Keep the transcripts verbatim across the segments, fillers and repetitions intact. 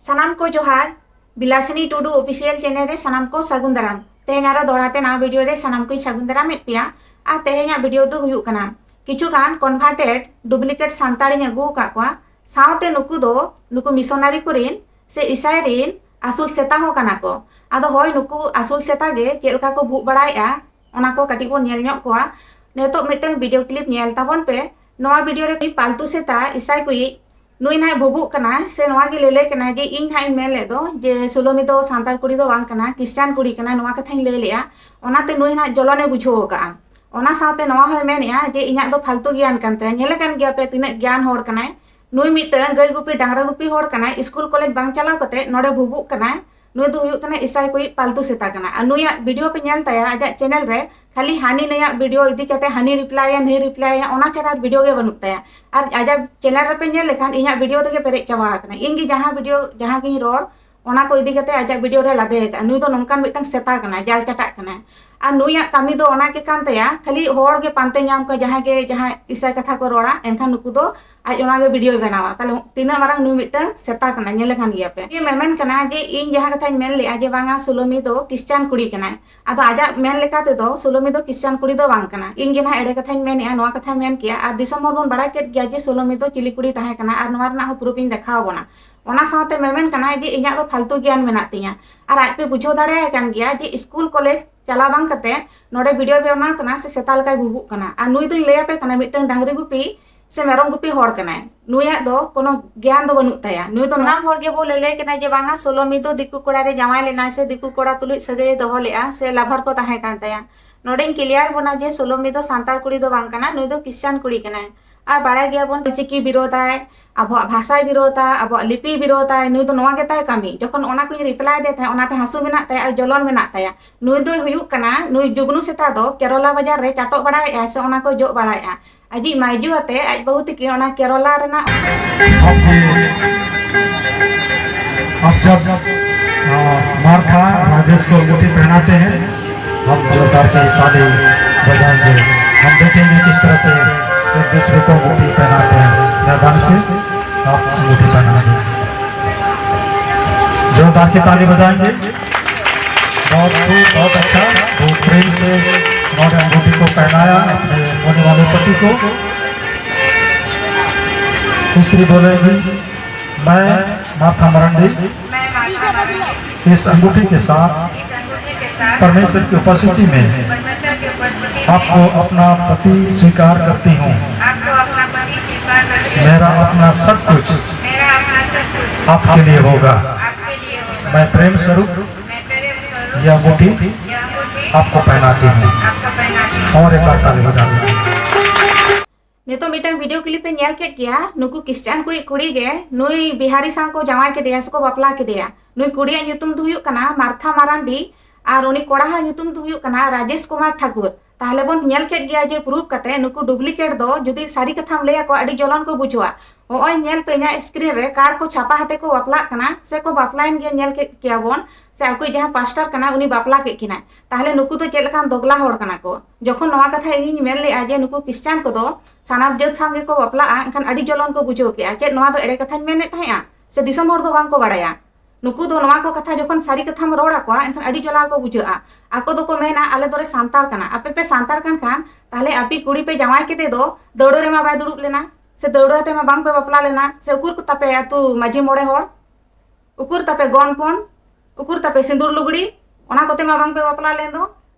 ᱥᱟᱱᱟᱢ ᱠᱚ ᱡᱚᱦᱟᱨ᱾ ᱵᱤᱞᱟᱥᱤᱱᱤ ᱴᱩᱰᱩ ᱚᱯᱷᱤᱥᱤᱭᱟᱞ ᱪᱮᱱᱮᱞ ᱨᱮ ᱥᱟᱱᱟᱢ ᱠᱚ ᱥᱟᱹᱜᱩᱱ ᱫᱟᱨᱟᱢ᱾ ᱛᱮᱦᱮᱧ ᱟᱨᱚ ᱫᱚᱦᱲᱟ ᱛᱮ ᱱᱟᱣᱟ ᱵᱷᱤᱰᱤᱭᱳ ᱨᱮ ᱥᱟᱱᱟᱢ ᱠᱚᱧ ᱥᱟᱹᱜᱩᱱ ᱫᱟᱨᱟᱢᱮᱫ ᱯᱮᱭᱟ᱾ ᱟᱨ ᱛᱮᱦᱮᱧᱟᱜ ᱵᱷᱤᱰᱤᱭᱳ ᱫᱚ ᱦᱩᱭᱩᱜ ᱠᱟᱱᱟ, ᱠᱤᱪᱷᱩ ᱜᱟᱱ ᱠᱚᱱᱵᱷᱟᱨᱴᱮᱰ ᱰᱩᱯᱞᱤᱠᱮᱴ ᱥᱟᱱᱛᱟᱲᱤᱧ ᱟᱹᱜᱩ ᱟᱠᱟᱫ ᱠᱚᱣᱟ, ᱥᱟᱶᱛᱮ ᱱᱩᱠᱩ ᱫᱚ ᱱᱩᱠᱩ ᱢᱤᱥᱚᱱᱟᱨᱤ ᱠᱚᱨᱮᱱ ᱥᱮ ᱤᱥᱟᱭ ᱨᱮᱱ ᱟᱹᱥᱩᱞ ᱥᱮᱛᱟ ᱦᱚᱸ ᱠᱟᱱᱟ ᱠᱚ᱾ ᱟᱫᱚ ᱦᱳᱭ, ᱱᱩᱠᱩ ᱟᱹᱥᱩᱞ ᱥᱮᱛᱟ ᱜᱮ ᱪᱮᱫ ᱞᱮᱠᱟ ᱠᱚ ᱵᱷᱩᱜ ᱵᱟᱲᱟᱭᱮᱫᱼᱟ, ᱚᱱᱟ ᱠᱚ ᱠᱟᱹᱴᱤᱡ ᱵᱚᱱ ᱧᱮᱞ ᱧᱚᱜ ᱠᱚᱣᱟ᱾ ᱱᱤᱛᱚᱜ ᱢᱤᱫᱴᱟᱝ ᱵᱷᱤᱰᱤᱭᱳ ᱠᱞᱤᱯ ᱧᱮᱞ ᱛᱟᱵᱚᱱ ᱯᱮ᱾ ᱱᱚᱣᱟ ᱵᱷᱤᱰᱤᱭᱳ ᱨᱮ ᱯᱟᱞᱛᱩ ᱥᱮᱛᱟ ᱤᱥᱟᱭ ᱠᱚᱭᱤᱡ ᱱᱩᱭ ᱱᱟᱦᱟᱜ ᱵᱷᱩᱵᱩᱜ ᱠᱟᱱᱟᱭ ᱥᱮ ᱱᱚᱣᱟ ᱜᱮ ᱞᱟᱹᱞᱟᱹᱭ ᱠᱟᱱᱟᱭ ᱡᱮ ᱤᱧ ᱱᱟᱦᱟᱜ ᱤᱧ ᱢᱮᱱ ᱞᱮᱫ ᱫᱚ ᱡᱮ ᱥᱩᱞᱚᱢᱤ ᱫᱚ ᱥᱟᱱᱛᱟᱲ ᱠᱩᱲᱤ ᱫᱚ ᱵᱟᱝ ᱠᱟᱱᱟ, ᱠᱷᱨᱤᱥᱪᱟᱱ ᱠᱩᱲᱤ ᱠᱟᱱᱟᱭ, ᱱᱚᱣᱟ ᱠᱟᱛᱷᱟᱧ ᱞᱟᱹᱭ ᱞᱮᱜᱼᱟ᱾ ᱚᱱᱟᱛᱮ ᱱᱩᱭ ᱱᱟᱦᱟᱜ ᱡᱚᱞᱚᱱᱮ ᱵᱩᱡᱷᱟᱹᱣ ᱟᱠᱟᱫᱼᱟ᱾ ᱚᱱᱟ ᱥᱟᱶᱛᱮ ᱱᱚᱣᱟ ᱦᱚᱸᱭ ᱢᱮᱱᱮᱜᱼᱟ ᱡᱮ ᱤᱧᱟᱹᱜ ᱫᱚ ᱯᱷᱟᱞᱛᱩ ᱜᱮᱭᱟᱱ ᱠᱟᱱ ᱛᱟᱭᱟ᱾ ᱧᱮᱞᱮ ᱠᱟᱱ ᱜᱮᱭᱟ ᱯᱮ ᱛᱤᱱᱟᱹᱜ ᱜᱮᱭᱟᱱ ᱦᱚᱲ ᱠᱟᱱᱟᱭ᱾ ᱱᱩᱭ ᱢᱤᱫᱴᱟᱝ ᱜᱟᱹᱭ ᱜᱩᱯᱤ ᱰᱟᱝᱨᱟ ᱜᱩᱯᱤ ᱦᱚᱲ ᱠᱟᱱᱟᱭ, ᱥᱠᱩᱞ ᱠᱚᱞᱮᱡᱽ ᱵᱟᱝ ᱪᱟᱞᱟᱣ ᱠᱟᱛᱮ ᱱᱚᱰᱮ ᱵᱷᱩᱵᱩᱜ ᱠᱟᱱᱟᱭ᱾ ᱱᱩᱭ ᱫᱚ ᱦᱩᱭᱩᱜ ᱠᱟᱱᱟ ᱤᱥᱟᱭ ᱠᱚᱭᱤᱡ ᱯᱟᱞᱛᱩ ᱥᱮᱛᱟ ᱠᱟᱱᱟ᱾ ᱟᱨ ᱱᱩᱭᱟᱜ ᱵᱷᱤᱰᱤᱭᱳ ᱯᱮ ᱧᱮᱞ ᱛᱟᱭᱟ ᱟᱡᱟᱜ ᱪᱮᱱᱮᱞ ᱨᱮ, ᱠᱷᱟᱹᱞᱤ ᱦᱟᱹᱱᱤ ᱱᱟᱹᱭᱟᱜ ᱵᱷᱤᱰᱤᱭᱳ ᱤᱫᱤ ᱠᱟᱛᱮ ᱦᱟᱹᱱᱤ ᱨᱤᱯᱞᱟᱭᱟ ᱱᱟᱹᱭ ᱨᱤᱯᱞᱟᱭᱟ, ᱚᱱᱟ ᱪᱷᱟᱲᱟ ᱟᱨ ᱵᱷᱤᱰᱤᱭᱳ ᱜᱮ ᱵᱟᱹᱱᱩᱜ ᱛᱟᱭᱟ᱾ ᱟᱨ ᱟᱡᱟᱜ ᱪᱮᱱᱮᱞ ᱨᱮᱯᱮ ᱧᱮᱞ ᱞᱮᱠᱷᱟᱱ ᱤᱧᱟᱹᱜ ᱵᱷᱤᱰᱤᱭᱳ ᱛᱮᱜᱮ ᱯᱮᱨᱮᱡ ᱪᱟᱵᱟ ᱟᱠᱟᱱᱟ᱾ ᱤᱧ ᱜᱮ ᱡᱟᱦᱟᱸ ᱵᱷᱤᱰᱤᱭᱳ ᱡᱟᱦᱟᱸ ᱜᱤᱧ ᱨᱚᱲ, ᱚᱱᱟ ᱠᱚ ᱤᱫᱤ ᱠᱟᱛᱮ ᱟᱡᱟᱜ ᱵᱷᱤᱰᱤᱭᱳ ᱨᱮ ᱞᱟᱫᱮ ᱟᱠᱟᱫᱼᱟ᱾ ᱱᱩᱭ ᱫᱚ ᱱᱚᱝᱠᱟᱱ ᱢᱤᱫᱴᱟᱝ ᱥᱮᱛᱟ ᱠᱟᱱᱟᱭ, ᱡᱟᱞ ᱪᱟᱴᱟᱜ ᱠᱟᱱᱟᱭ᱾ ᱟᱨ ᱱᱩᱭᱟᱜ ᱠᱟᱹᱢᱤ ᱫᱚ ᱚᱱᱟ ᱜᱮ ᱠᱟᱱ ᱛᱟᱭᱟ, ᱠᱷᱟᱹᱞᱤ ᱦᱚᱲ ᱜᱮ ᱯᱟᱱᱛᱮ ᱧᱟᱢ ᱠᱚᱣᱟ, ᱡᱟᱦᱟᱸᱭ ᱜᱮ ᱡᱟᱦᱟᱸᱭ ᱤᱥᱟᱭ ᱠᱟᱛᱷᱟ ᱠᱚ ᱨᱚᱲᱟ, ᱮᱱᱠᱷᱟᱱ ᱱᱩᱠᱩ ᱫᱚ ᱟᱡ ᱚᱱᱟ ᱜᱮ ᱵᱷᱤᱰᱤᱭᱳᱭ ᱵᱮᱱᱟᱣᱟ᱾ ᱛᱟᱦᱞᱮ ᱛᱤᱱᱟᱹᱜ ᱢᱟᱨᱟᱝ ᱱᱩᱭ ᱢᱤᱫᱴᱟᱝ ᱥᱮᱛᱟ ᱠᱟᱱᱟᱭ, ᱧᱮᱞᱮ ᱠᱟᱱ ᱜᱮᱭᱟ ᱯᱮ᱾ ᱤᱧ ᱢᱮᱢᱮᱱ ᱠᱟᱱᱟ ᱡᱮ ᱤᱧ ᱡᱟᱦᱟᱸ ᱠᱟᱛᱷᱟᱧ ᱢᱮᱱ ᱞᱮᱜᱼᱟ ᱡᱮ ᱵᱟᱝᱟ ᱥᱩᱞᱚᱢᱤ ᱫᱚ ᱠᱷᱨᱤᱥᱪᱟᱱ ᱠᱩᱲᱤ ᱠᱟᱱᱟᱭ, ᱟᱫᱚ ᱟᱡᱟᱜ ᱢᱮᱱ ᱞᱮᱠᱟ ᱛᱮᱫᱚ ᱥᱩᱞᱚᱢᱤ ᱫᱚ ᱠᱷᱨᱤᱥᱪᱟᱱ ᱠᱩᱲᱤ ᱫᱚ ᱵᱟᱝ ᱠᱟᱱᱟ᱾ ᱤᱧ ᱜᱮ ᱱᱟᱦᱟᱜ ᱮᱲᱮ ᱠᱟᱛᱷᱟᱧ ᱢᱮᱱᱮᱜᱼᱟ, ᱱᱚᱣᱟ ᱠᱟᱛᱷᱟᱧ ᱢᱮᱱ ᱠᱮᱜᱼᱟ᱾ ᱟᱨ ᱫᱤᱥᱚᱢ ᱦᱚᱲ ᱵᱚᱱ ᱵᱟᱲᱟᱭ ᱠᱮᱫ ᱜᱮᱭᱟ ᱡᱮ ᱥᱩᱞᱚᱢᱤ ᱫᱚ ᱪᱤᱞᱤ ᱠᱩᱲᱤ ᱛᱟᱦᱮᱸ ᱠᱟᱱᱟ, ᱟᱨ ᱱᱚᱣᱟ ᱨᱮᱱᱟᱜ ᱦᱚᱸ ᱯᱨᱩᱯᱷ ᱤᱧ ᱫᱮᱠᱷᱟᱣ ᱟᱵᱚᱱᱟ᱾ ᱚᱱᱟ ᱥᱟᱶᱛᱮ ᱢᱮᱢᱮᱱ ᱠᱟᱱᱟᱭ ᱡᱮ ᱤᱧᱟᱹᱜ ᱫᱚ ᱯᱷᱟᱞᱛᱩ ᱜᱮᱭᱟᱱ ᱢᱮᱱᱟᱜ ᱛᱤᱧᱟ᱾ ᱟᱨ ᱟᱡ ᱯᱮ ᱵᱩᱡᱷᱟᱹᱣ ᱫᱟᱲᱮᱭᱟᱭ ᱠᱟᱱ ᱜᱮᱭᱟ ᱡᱮ ᱥᱠᱩᱞ ᱠᱚᱞᱮᱡᱽ ᱪᱟᱞᱟᱣ ᱵᱟᱝ ᱠᱟᱛᱮ ᱱᱚᱰᱮ ᱵᱷᱤᱰᱤᱭᱳ ᱵᱮᱱᱟᱣ ᱠᱟᱱᱟ ᱥᱮ ᱥᱮᱛᱟ ᱞᱮᱠᱟᱭ ᱵᱷᱩᱵᱩᱜ ᱠᱟᱱᱟ᱾ ᱟᱨ ᱱᱩᱭ ᱫᱚᱧ ᱞᱟᱹᱭ ᱟᱯᱮ ᱠᱟᱱᱟ ᱢᱤᱫᱴᱟᱝ ᱰᱟᱝᱨᱤ ᱜᱩᱯᱤ ᱥᱮ ᱢᱮᱨᱚᱢ ᱜᱩᱯᱤ ᱦᱚᱲ ᱠᱟᱱᱟᱭ᱾ ᱱᱩᱭᱟᱜ ᱫᱚ ᱠᱳᱱᱳ ᱜᱮᱭᱟᱱ ᱫᱚ ᱵᱟᱹᱱᱩᱜ ᱛᱟᱭᱟ᱾ ᱱᱩᱭ ᱫᱚ ᱥᱟᱱᱟᱢ ᱦᱚᱲ ᱜᱮᱵᱚ ᱞᱟᱹᱞᱟᱹᱭ ᱠᱟᱱᱟ ᱡᱮ ᱵᱟᱝᱟ ᱥᱩᱞᱚᱢᱤ ᱫᱚ ᱫᱤᱠᱩ ᱠᱚᱲᱟ ᱨᱮ ᱡᱟᱶᱟᱭ ᱞᱮᱱᱟᱭ ᱥᱮ ᱫᱤᱠᱩ ᱠᱚᱲᱟ ᱛᱩᱞᱩᱡ ᱥᱟᱹᱜᱟᱹᱭ ᱮ ᱫᱚᱦᱚ ᱞᱮᱜᱼᱟ ᱥᱮ ᱞᱟᱵᱷᱟᱨ ᱠᱚ ᱛᱟᱦᱮᱸ ᱠᱟᱱ ᱛᱟᱭᱟ᱾ ᱱᱚᱰᱮᱧ ᱠᱞᱤᱭᱟᱨ ᱵᱚᱱᱟ ᱡᱮ ᱥᱩᱞᱚᱢᱤ ᱫᱚ ᱥᱟᱱᱛᱟᱲ ᱠᱩᱲᱤ ᱫᱚ ᱵᱟᱝ ᱠᱟᱱᱟ, ᱱᱩᱭ ᱫᱚ ᱠᱷᱨᱤᱥᱪᱟᱱ ᱠᱩᱲᱤ ᱠᱟᱱᱟᱭ᱾ ᱟᱨ ᱵᱟᱲᱟᱭ ᱜᱮᱭᱟᱵᱚᱱ ᱪᱤᱠᱤ ᱵᱤᱨᱳᱫᱟᱭ, ᱟᱵᱚᱣᱟᱜ ᱵᱷᱟᱥᱟᱭ ᱵᱤᱨᱳᱫᱟ, ᱟᱵᱚᱣᱟᱜ ᱞᱤᱯᱤ ᱵᱤᱨᱳᱫᱟᱭ᱾ ᱱᱩᱭ ᱫᱚ ᱱᱚᱣᱟ ᱜᱮᱛᱟᱭ ᱠᱟᱹᱢᱤ᱾ ᱡᱚᱠᱷᱚᱱ ᱚᱱᱟ ᱠᱚᱧ ᱨᱤᱯᱞᱟᱭ ᱟᱫᱮ ᱛᱟᱦᱮᱸᱫ, ᱚᱱᱟᱛᱮ ᱦᱟᱹᱥᱩ ᱢᱮᱱᱟᱜ ᱛᱟᱭᱟ ᱟᱨ ᱡᱚᱞᱚᱱ ᱢᱮᱱᱟᱜ ᱛᱟᱭᱟ᱾ ᱱᱩᱭ ᱫᱚᱭ ᱦᱩᱭᱩᱜ ᱠᱟᱱᱟ, ᱱᱩᱭ ᱡᱩᱜᱽᱱᱩ ᱥᱮᱛᱟ ᱫᱚ ᱠᱮᱨᱚᱞᱟ ᱵᱟᱡᱟᱨ ᱨᱮ ᱪᱟᱴᱚᱜ ᱵᱟᱲᱟᱭᱮᱫᱼᱟᱭ ᱥᱮ ᱚᱱᱟ ᱠᱚ ᱡᱚᱜ ᱵᱟᱲᱟᱭᱮᱫᱼᱟ᱾ ᱟᱡᱤᱡ ᱢᱟᱭᱡᱩ ᱟᱛᱮ ᱟᱡ ᱵᱟᱹᱦᱩ ᱛᱤᱠᱤᱱ ᱚᱱᱟ ᱠᱮᱨᱚᱞᱟ ᱨᱮᱱᱟᱜ ᱟᱯ ᱡᱟᱵ, ᱟᱯ ᱡᱟᱵ, ᱟᱸ, ᱢᱟᱨ ᱠᱷᱟ ᱨᱟᱡᱮᱥ ᱠᱚ ᱟᱸᱜᱩᱴᱷᱤ ᱯᱮᱦᱱᱟᱛᱮ ᱦᱮᱸ, ᱟᱯ ᱡᱳᱨᱫᱟᱨ ᱛᱮ ᱛᱟᱞᱤ ᱵᱟᱡᱟᱭᱮᱸᱜᱮ᱾ ᱦᱟᱢ ᱫᱮᱠᱷᱮᱸᱜᱮ ᱠᱤᱥ ᱛᱚᱨᱦ ᱥᱮ ᱮᱠ ᱫᱩᱥᱨᱮ ᱠᱚ ᱟᱸᱜᱩᱴᱷᱤ ᱯᱮᱦᱱᱟᱛᱮ ᱦᱮᱸ᱾ ᱢᱮᱦᱨᱵᱟᱱᱤ ᱥᱮ ᱟᱯ ᱟᱸᱜᱩᱴᱷᱤ ᱯᱮᱦᱱᱟᱛᱮ ᱦᱮᱸ᱾ जोरदार की ताली बजाएंगे। बहुत खूब, बहुत अच्छा। बहुत प्रेम से उन्होंने अंगूठी को पहनाया अपने होने वाले पति को। तीसरी बोलेगी, मैं माथा मरंडी मैं माथा मरंडी इस अंगूठी के साथ इस अंगूठी के साथ परमेश्वर की उपस्थिति में परमेश्वर की उपस्थिति में आपको अपना पति स्वीकार करती हूँ। आपको अपना पति स्वीकार करती हूँ। मेरा अपना सब कुछ मेरा अपना सब कुछ आपके लिए होगा। आपके लिए होगा। मैं प्रेम स्वरूप मैं प्रेम स्वरूप यह अंगूठी यह अंगूठी आपको पहनाती हूँ। आपको पहनाती हूँ। और एक बार ताली बजा दीजिए। ᱱᱤᱛᱚᱜ ᱢᱤᱫᱴᱟᱝ ᱵᱷᱤᱰᱤᱭᱳ ᱠᱞᱤᱯ ᱯᱮ ᱧᱮᱞ ᱠᱮᱫ ᱜᱮᱭᱟ᱾ ᱱᱩᱠᱩ ᱠᱷᱨᱤᱥᱪᱟᱱ ᱠᱚᱭᱤᱡ ᱠᱩᱲᱤ ᱜᱮ ᱱᱩᱭ ᱵᱤᱦᱟᱨᱤ ᱥᱟᱶ ᱠᱚ ᱡᱟᱶᱟᱭ ᱠᱮᱫᱮᱭᱟ ᱥᱮᱠᱚ ᱵᱟᱯᱞᱟ ᱠᱮᱫᱮᱭᱟ᱾ ᱱᱩᱭ ᱠᱩᱲᱤᱭᱟᱜ ᱧᱩᱛᱩᱢ ᱫᱚ ᱦᱩᱭᱩᱜ ᱠᱟᱱᱟ ᱢᱟᱨᱛᱷᱟ ᱢᱟᱨᱟᱱᱰᱤ ᱟᱨ ᱩᱱᱤ ᱠᱚᱲᱟᱣᱟᱜ ᱧᱩᱛᱩᱢ ᱫᱚ ᱦᱩᱭᱩᱜ ᱠᱟᱱᱟ ᱨᱟᱡᱮᱥ ᱠᱩᱢᱟᱨ ᱴᱷᱟᱠᱩᱨ᱾ ᱛᱟᱦᱞᱮ ᱵᱚᱱ ᱧᱮᱞ ᱠᱮᱫ ᱜᱮᱭᱟ ᱡᱮ ᱯᱨᱩᱯᱷ ᱠᱟᱛᱮ ᱱᱩᱠᱩ ᱰᱩᱯᱞᱤᱠᱮᱴ ᱫᱚ ᱡᱩᱫᱤ ᱥᱟᱹᱨᱤ ᱠᱟᱛᱷᱟᱢ ᱞᱟᱹᱭ ᱟᱠᱚᱣᱟ, ᱟᱹᱰᱤ ᱡᱚᱞᱚᱱ ᱠᱚ ᱵᱩᱡᱷᱟᱹᱣᱟ᱾ ᱦᱚᱸᱜᱼᱚᱭ ᱧᱮᱞ ᱯᱮ, ᱤᱧᱟᱹᱜ ᱥᱠᱨᱤᱱ ᱨᱮ ᱠᱟᱨᱰ ᱠᱚ ᱪᱷᱟᱯᱟ ᱦᱟᱛᱮ ᱠᱚ ᱵᱟᱯᱞᱟᱜ ᱠᱟᱱᱟ ᱥᱮ ᱠᱚ ᱵᱟᱯᱞᱟᱭᱮᱱ ᱜᱮᱭᱟ, ᱧᱮᱞ ᱠᱮᱫ ᱜᱮᱭᱟ ᱵᱚᱱ, ᱥᱮ ᱟᱠᱚᱭᱤᱡ ᱡᱟᱦᱟᱸᱭ ᱯᱟᱥᱴᱟᱨ ᱠᱟᱱᱟ ᱩᱱᱤ ᱵᱟᱯᱞᱟ ᱠᱮᱫ ᱠᱤᱱᱟᱭ᱾ ᱛᱟᱦᱞᱮ ᱱᱩᱠᱩ ᱫᱚ ᱪᱮᱫ ᱞᱮᱠᱟᱱ ᱫᱚᱜᱽᱞᱟ ᱦᱚᱲ ᱠᱟᱱᱟ ᱠᱚ? ᱡᱚᱠᱷᱚᱱ ᱱᱚᱣᱟ ᱠᱟᱛᱷᱟ ᱤᱧᱤᱧ ᱢᱮᱱ ᱞᱮᱜᱼᱟ ᱡᱮ ᱱᱩᱠᱩ ᱠᱷᱨᱤᱥᱪᱟᱱ ᱠᱚᱫᱚ ᱥᱟᱱᱟᱢ ᱡᱟᱹᱛ ᱥᱟᱶ ᱜᱮᱠᱚ ᱵᱟᱯᱞᱟᱜᱼᱟ, ᱮᱱᱠᱷᱟᱱ ᱟᱹᱰᱤ ᱡᱚᱞᱚᱱ ᱠᱚ ᱵᱩᱡᱷᱟᱹᱣ ᱠᱮᱜᱼᱟ, ᱪᱮᱫ ᱱᱚᱣᱟ ᱫᱚ ᱮᱲᱮ ᱠᱟᱛᱷᱟᱧ ᱢᱮᱱᱮᱫ ᱛᱟᱦᱮᱸᱜᱼᱟ ᱥᱮ ᱫᱤᱥᱚᱢ ᱦᱚᱲ ᱫᱚ ᱵᱟᱝ ᱠᱚ ᱵᱟᱲᱟᱭᱟ? ᱱᱩᱠᱩ ᱫᱚ ᱱᱚᱣᱟ ᱠᱚ ᱠᱟᱛᱷᱟ ᱡᱚᱠᱷᱚᱱ ᱥᱟᱹᱨᱤ ᱠᱟᱛᱷᱟᱢ ᱨᱚᱲ ᱟᱠᱚᱣᱟ, ᱮᱱᱠᱷᱟᱱ ᱟᱹᱰᱤ ᱡᱚᱞᱟ ᱠᱚ ᱵᱩᱡᱷᱟᱹᱜᱼᱟ᱾ ᱟᱠᱚ ᱫᱚᱠᱚ ᱢᱮᱱᱟ, "ᱟᱞᱮ ᱫᱚᱞᱮ ᱥᱟᱱᱛᱟᱲ ᱠᱟᱱᱟ, ᱟᱯᱮ ᱯᱮ ᱥᱟᱱᱛᱟᱲ ᱠᱟᱱ ᱠᱷᱟᱱ ᱛᱟᱦᱞᱮ ᱟᱯᱮ ᱠᱩᱲᱤ ᱯᱮ ᱡᱟᱶᱟᱭ ᱠᱮᱫᱮ ᱫᱚ ᱫᱟᱹᱣᱲᱟᱹ ᱨᱮᱢᱟ ᱵᱟᱭ ᱫᱩᱲᱩᱵ ᱞᱮᱱᱟ, ᱥᱮ ᱫᱟᱹᱣᱲᱟᱹ ᱟᱛᱮ ᱢᱟ ᱵᱟᱝ ᱯᱮ ᱵᱟᱯᱞᱟ ᱞᱮᱱᱟ, ᱥᱮ ᱩᱠᱩᱨ ᱠᱚ ᱛᱟᱯᱮ ᱟᱹᱛᱩ ᱢᱟᱹᱡᱷᱤ ᱢᱚᱬᱮ ᱦᱚᱲ, ᱩᱠᱩᱨ ᱛᱟᱯᱮ ᱜᱚᱱᱯᱚᱱ, ᱩᱠᱩᱨ ᱛᱟᱯᱮ ᱥᱤᱸᱫᱩᱨ ᱞᱩᱜᱽᱲᱤ, ᱚᱱᱟ ᱠᱚᱛᱮ ᱢᱟ ᱵᱟᱝ ᱯᱮ ᱵᱟᱯᱞᱟ ᱞᱮᱱ ᱫᱚ?"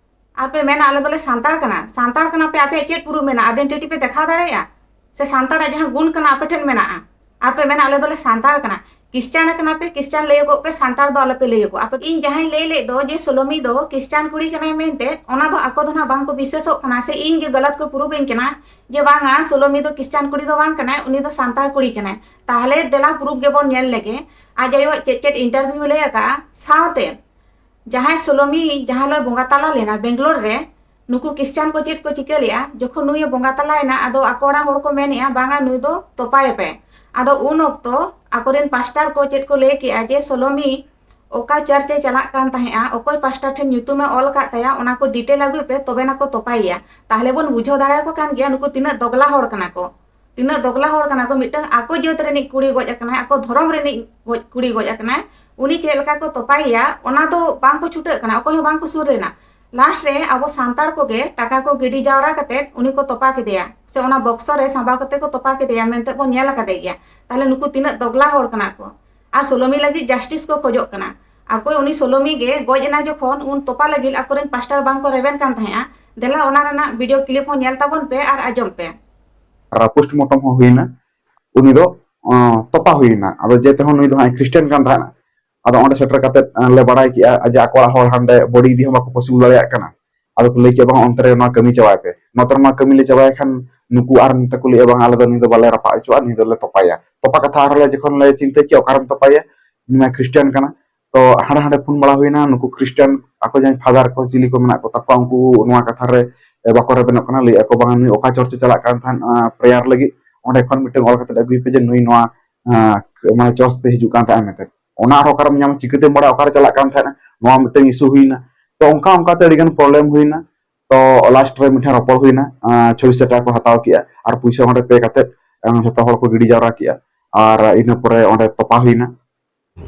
ᱟᱨ ᱯᱮ ᱢᱮᱱᱟ, "ᱟᱞᱮ ᱫᱚᱞᱮ ᱥᱟᱱᱛᱟᱲ ᱠᱟᱱᱟ᱾" ᱥᱟᱱᱛᱟᱲ ᱠᱟᱱᱟ ᱯᱮ, ᱟᱯᱮᱭᱟᱜ ᱪᱮᱫ ᱯᱩᱨᱩᱵ ᱢᱮᱱᱟᱜᱼᱟ? ᱟᱭᱰᱮᱱᱴᱤᱴᱤ ᱯᱮ ᱫᱮᱠᱷᱟᱣ ᱫᱟᱲᱮᱭᱟᱜᱼᱟ? ᱥᱮ ᱥᱟᱱᱛᱟᱲᱟᱜ ᱡᱟᱦᱟᱸ ᱜᱩᱱ ᱠᱟᱱᱟ ᱟᱯᱮ ᱴᱷᱮᱱ ᱢᱮᱱᱟᱜᱼᱟ? ᱟᱨ ᱯᱮ ᱢᱮᱱᱟ, "ᱟᱞᱮ ᱫᱚᱞᱮ ᱥᱟᱱᱛᱟᱲ ᱠᱟᱱᱟ᱾" ᱠᱷᱨᱤᱥᱪᱟᱱ ᱠᱟᱱᱟ ᱯᱮ, ᱠᱷᱨᱤᱥᱪᱟᱱ ᱞᱟᱹᱭᱚᱜᱚᱜ ᱯᱮ, ᱥᱟᱱᱛᱟᱲ ᱫᱚ ᱟᱞᱚ ᱯᱮ ᱞᱟᱹᱭᱚᱜᱚᱜᱼᱟ᱾ ᱟᱯᱮ, ᱤᱧ ᱡᱟᱦᱟᱸᱧ ᱞᱟᱹᱭ ᱞᱮᱫ ᱫᱚ ᱡᱮ ᱥᱳᱞᱳᱢᱤ ᱫᱚ ᱠᱷᱨᱤᱥᱪᱟᱱ ᱠᱩᱲᱤ ᱠᱟᱱᱟᱭ ᱢᱮᱱᱛᱮ, ᱚᱱᱟ ᱫᱚ ᱟᱠᱚ ᱫᱚ ᱱᱟᱜ ᱵᱟᱝ ᱠᱚ ᱵᱤᱥᱥᱟᱹᱥᱚᱜ ᱠᱟᱱᱟ, ᱥᱮ ᱤᱧ ᱜᱮ ᱜᱟᱞᱟᱛ ᱠᱚ ᱯᱨᱩᱵᱷ ᱤᱧ ᱠᱟᱱᱟ ᱡᱮ ᱵᱟᱝᱟ, ᱥᱳᱞᱳᱢᱤ ᱫᱚ ᱠᱷᱨᱤᱥᱪᱟᱱ ᱠᱩᱲᱤ ᱫᱚ ᱵᱟᱝ ᱠᱟᱱᱟᱭ, ᱩᱱᱤ ᱫᱚ ᱥᱟᱱᱛᱟᱲ ᱠᱩᱲᱤ ᱠᱟᱱᱟᱭ᱾ ᱛᱟᱦᱞᱮ ᱫᱮᱞᱟ ᱯᱨᱩᱵᱷ ᱜᱮᱵᱚᱱ ᱧᱮᱞ ᱞᱮᱜᱮ, ᱟᱡ ᱟᱭᱳᱣᱟᱜ ᱪᱮᱫ ᱪᱮᱫ ᱤᱱᱴᱟᱨᱵᱷᱤᱭᱩ ᱞᱟᱹᱭ ᱟᱠᱟᱜᱼᱟ᱾ ᱥᱟᱶᱛᱮ ᱡᱟᱦᱟᱸᱭ ᱥᱳᱞᱳᱢᱤ ᱡᱟᱦᱟᱸ ᱦᱤᱞᱳᱜ ᱵᱚᱸᱜᱟ ᱛᱟᱞᱟ ᱞᱮᱱᱟ ᱵᱮᱝᱜᱟᱞᱳᱨ ᱨᱮ, ᱱᱩᱠᱩ ᱠᱷᱨᱤᱥᱪᱟᱱ ᱠᱚ ᱪᱮᱫ ᱠᱚ ᱪᱤᱠᱟᱹ ᱞᱮᱜᱼᱟ? ᱡᱚᱠᱷᱚᱱ ᱱᱩᱭᱮ ᱵᱚᱸᱜᱟ ᱛᱟᱞᱟᱭᱮᱱᱟ, ᱟᱫᱚ ᱟᱠᱚ ᱚᱲᱟᱜ ᱦᱚᱲ ᱠᱚ ᱢᱮᱱᱮᱜᱼᱟ, "ᱵᱟᱝᱟ, ᱱᱩᱭ ᱫᱚ ᱛᱚᱯᱟᱭᱮᱯᱮ᱾" ᱟᱫᱚ ᱩᱱ ᱚᱠᱛᱚ ᱟᱠᱚᱨᱮᱱ ᱯᱟᱥᱴᱟᱨ ᱠᱚ ᱪᱮᱫ ᱠᱚ ᱞᱟᱹᱭ ᱠᱮᱜᱼᱟ ᱡᱮ, "ᱥᱳᱞᱳᱢᱤ ᱚᱠᱟ ᱪᱟᱨᱪ ᱮ ᱪᱟᱞᱟᱜ ᱠᱟᱱ ᱛᱟᱦᱮᱸᱜᱼᱟ, ᱚᱠᱚᱭ ᱯᱟᱥᱴᱟᱨ ᱴᱷᱮᱱ ᱧᱩᱛᱩᱢᱮ ᱚᱞ ᱟᱠᱟᱫ ᱛᱟᱭᱟ, ᱚᱱᱟ ᱠᱚ ᱰᱤᱴᱮᱞ ᱟᱹᱜᱩᱭ ᱯᱮ, ᱛᱚᱵᱮ ᱱᱟ ᱠᱚ ᱛᱚᱯᱟᱭᱮᱭᱟ᱾" ᱛᱟᱦᱞᱮ ᱵᱚᱱ ᱵᱩᱡᱷᱟᱹᱣ ᱫᱟᱲᱮᱭᱟᱠᱚ ᱠᱟᱱ ᱜᱮᱭᱟ ᱱᱩᱠᱩ ᱛᱤᱱᱟᱹᱜ ᱫᱚᱜᱽᱞᱟ ᱦᱚᱲ ᱠᱟᱱᱟ ᱠᱚ᱾ ᱛᱤᱱᱟᱹᱜ ᱫᱚᱜᱽᱞᱟ ᱦᱚᱲ ᱠᱟᱱᱟ ᱠᱚ, ᱢᱤᱫᱴᱟᱝ ᱟᱠᱚ ᱡᱟᱹᱛ ᱨᱤᱱᱤᱡ ᱠᱩᱲᱤ ᱜᱚᱡ ᱟᱠᱟᱱᱟᱭ, ᱟᱠᱚ ᱫᱷᱚᱨᱚᱢ ᱨᱤᱱᱤᱡ ᱜᱚᱡ, ᱠᱩᱲᱤ ᱜᱚᱡ ᱟᱠᱟᱱᱟᱭ, ᱩᱱᱤ ᱪᱮᱫ ᱞᱮᱠᱟ ᱠᱚ ᱛᱚᱯᱟᱭᱮᱭᱟ, ᱚᱱᱟ ᱫᱚ ᱵᱟᱝ ᱠᱚ ᱪᱷᱩᱴᱟᱹᱜ ᱠᱟᱱᱟ, ᱚᱠᱚᱭ ᱦᱚᱸ ᱵᱟᱝ ᱠᱚ ᱥᱩᱨ ᱨᱮᱱᱟ᱾ ᱞᱟᱥᱴ ᱨᱮ ᱟᱵᱚ ᱥᱟᱱᱛᱟᱲ ᱠᱚᱜᱮ ᱴᱟᱠᱟ ᱠᱚ ᱜᱤᱰᱤ ᱡᱟᱣᱨᱟ ᱠᱟᱛᱮ ᱩᱱᱤ ᱠᱚ ᱛᱚᱯᱟ ᱠᱮᱫᱮᱭᱟ, ᱥᱮ ᱚᱱᱟ ᱵᱚᱠᱥᱚ ᱨᱮ ᱥᱟᱸᱵᱟᱣ ᱠᱟᱛᱮ ᱠᱚ ᱛᱚᱯᱟ ᱠᱮᱫᱮᱭᱟ ᱢᱮᱱᱛᱮ ᱵᱚᱱ ᱧᱮᱞ ᱟᱠᱟᱫᱮ ᱜᱮᱭᱟ᱾ ᱛᱟᱦᱞᱮ ᱱᱩᱠᱩ ᱛᱤᱱᱟᱹᱜ ᱫᱚᱜᱽᱞᱟ ᱦᱚᱲ ᱠᱟᱱᱟ ᱠᱚ᱾ ᱟᱨ ᱥᱳᱞᱳᱢᱤ ᱞᱟᱹᱜᱤᱫ ᱡᱟᱥᱴᱤᱥ ᱠᱚ ᱠᱷᱚᱡᱚᱜ ᱠᱟᱱᱟ᱾ ᱟᱠᱚ ᱩᱱᱤ ᱥᱳᱞᱳᱢᱤ ᱜᱮ ᱜᱚᱡ ᱮᱱᱟ ᱡᱚᱠᱷᱚᱱ, ᱩᱱ ᱛᱚᱯᱟ ᱞᱟᱹᱜᱤᱫ ᱟᱠᱚᱨᱮᱱ ᱯᱟᱥᱴᱟᱨ ᱵᱟᱝ ᱠᱚ ᱨᱮᱵᱮᱱ ᱠᱟᱱ ᱛᱟᱦᱮᱸᱜᱼᱟ᱾ ᱫᱮᱞᱟ ᱚᱱᱟ ᱨᱮᱱᱟᱜ ᱵᱷᱤᱰᱤᱭᱳ ᱠᱞᱤᱯ ᱦᱚᱸ ᱧᱮᱞ ᱛᱟᱵᱚᱱ ᱯᱮ ᱟᱨ ᱟᱸᱡᱚᱢ ᱯᱮ᱾ ᱟᱨ ᱯᱳᱥᱴᱢᱚᱨᱴᱚᱢ ᱦᱚᱸ ᱦᱩᱭᱱᱟ, ᱩᱱᱤ ᱫᱚ ᱛᱚᱯᱟ ᱦᱩᱭᱱᱟ᱾ ᱟᱫᱚ ᱡᱮ ᱛᱮᱦᱚᱸ ᱱᱩᱭ ᱫᱚ ᱦᱟᱸᱜ ᱠᱷᱨᱤᱥᱴᱟᱱ ᱠᱟᱱ ᱛᱟᱦᱮᱸᱱᱟ᱾ ᱟᱫᱚ ᱚᱸᱰᱮ ᱥᱮᱴᱮᱨ ᱠᱟᱛᱮ ᱞᱮ ᱵᱟᱲᱟᱭ ᱠᱮᱜᱼᱟ ᱡᱮ ᱟᱠᱚ ᱚᱲᱟᱜ ᱦᱚᱲ ᱦᱟᱸᱰᱮ ᱵᱚᱰᱤ ᱤᱫᱤ ᱦᱚᱸ ᱵᱟᱠᱚ ᱯᱚᱥᱤᱵᱚᱞ ᱫᱟᱲᱮᱭᱟᱜ ᱠᱟᱱᱟ᱾ ᱟᱫᱚ ᱠᱚ ᱞᱟᱹᱭ ᱠᱮᱜᱼᱟ, "ᱵᱟᱝ, ᱚᱱᱛᱮ ᱨᱮ ᱱᱚᱣᱟ ᱠᱟᱹᱢᱤ ᱪᱟᱵᱟᱭ ᱯᱮ, ᱱᱚᱛᱮ ᱨᱮ ᱱᱚᱣᱟ ᱠᱟᱹᱢᱤ ᱞᱮ ᱪᱟᱵᱟᱭ ᱠᱷᱟᱱ ᱱᱩᱠᱩ ᱟᱨ ᱱᱚᱛᱮ ᱠᱚ ᱞᱟᱹᱭᱟ, 'ᱵᱟᱝ, ᱟᱞᱮ ᱫᱚ ᱱᱩᱭ ᱫᱚ ᱵᱟᱞᱮ ᱨᱟᱯᱟᱜ ᱦᱚᱪᱚᱣᱟᱜᱼᱟ, ᱱᱩᱭ ᱫᱚᱞᱮ ᱛᱚᱯᱟᱭᱟ.'" ᱛᱚᱯᱟ ᱠᱟᱛᱷᱟ ᱟᱨᱦᱚᱸ ᱞᱮ ᱡᱚᱠᱷᱚᱱ ᱞᱮ ᱪᱤᱱᱛᱟᱹ ᱠᱮᱜᱼᱟ, ᱚᱠᱟᱨᱮᱢ ᱛᱚᱯᱟᱭᱟ, ᱱᱩᱭ ᱢᱟ ᱠᱷᱨᱤᱥᱴᱟᱱ ᱠᱟᱱᱟ᱾ ᱛᱚ ᱦᱟᱸᱰᱮ ᱦᱟᱸᱰᱮ ᱯᱷᱳᱱ ᱵᱟᱲᱟ ᱦᱩᱭᱱᱟ, ᱱᱩᱠᱩ ᱠᱷᱨᱤᱥᱴᱟᱱ ᱟᱠᱚ ᱡᱟᱦᱟᱸᱭ ᱯᱷᱟᱫᱟᱨ ᱠᱚ ᱪᱤᱞᱤ ᱠᱚ ᱢᱮᱱᱟᱜ ᱠᱚ ᱛᱟᱠᱚᱣᱟ, ᱩᱱᱠᱩ ᱱᱚᱣᱟ ᱠᱟᱛᱷᱟ ᱨᱮ ᱵᱟᱠᱚ ᱨᱮᱵᱮᱱᱚᱜ ᱠᱟᱱᱟ᱾ ᱞᱟᱹᱭᱮᱫᱼᱟ ᱠᱚ, "ᱵᱟᱝ, ᱱᱩᱭ ᱚᱠᱟ ᱪᱟᱨᱪ ᱮ ᱪᱟᱞᱟᱜ ᱠᱟᱱ ᱛᱟᱦᱮᱸᱫ ᱯᱨᱮᱭᱟᱨ ᱞᱟᱹᱜᱤᱫ, ᱚᱸᱰᱮ ᱠᱷᱚᱱ ᱢᱤᱫᱴᱮᱱ ᱚᱞ ᱠᱟᱛᱮ ᱟᱹᱜᱩᱭ ᱯᱮ ᱡᱮ ᱱᱩᱭ ᱱᱚᱣᱟ ᱟᱸ, ᱢᱟᱱᱮ ᱪᱟᱨᱪ ᱛᱮ ᱦᱤᱡᱩᱜ ᱠᱟᱱ ᱛᱟᱦᱮᱸᱫ ᱢᱮᱱᱛᱮ᱾ ᱚᱱᱟ ᱟᱨᱦᱚᱸ ᱚᱠᱟᱨᱮᱢ ᱧᱟᱢᱟ, ᱪᱤᱠᱟᱹᱛᱮᱢ ᱵᱟᱲᱟᱭᱟ ᱚᱠᱟᱨᱮ ᱪᱟᱞᱟᱜ ᱠᱟᱱ ᱛᱟᱦᱮᱸᱫ? ᱱᱚᱣᱟ ᱢᱤᱫᱴᱮᱱ ᱤᱥᱩ ᱦᱩᱭᱱᱟ᱾ ᱛᱚ ᱚᱱᱠᱟ ᱚᱱᱠᱟᱛᱮ ᱟᱹᱰᱤᱜᱟᱱ ᱯᱨᱚᱵᱞᱮᱢ ᱦᱩᱭᱱᱟ᱾ ᱛᱚ ᱞᱟᱥᱴ ᱨᱮ ᱢᱤᱫᱴᱷᱮᱱ ᱨᱚᱯᱚᱲ ᱦᱩᱭᱱᱟ, ᱟᱸ, ᱪᱷᱚᱭᱥᱚ ᱴᱟᱠᱟ ᱠᱚ ᱦᱟᱛᱟᱣ ᱠᱮᱜᱼᱟ ᱟᱨ ᱯᱩᱭᱥᱟᱹ ᱚᱸᱰᱮ ᱯᱮ ᱠᱟᱛᱮ, ᱟᱸ, ᱡᱷᱚᱛᱚ ᱦᱚᱲ ᱠᱚ ᱜᱤᱰᱤ ᱡᱟᱣᱨᱟ ᱠᱮᱜᱼᱟ ᱟᱨ ᱤᱱᱟᱹ ᱯᱚᱨᱮ ᱚᱸᱰᱮ ᱛᱚᱯᱟ ᱦᱩᱭᱱᱟ᱾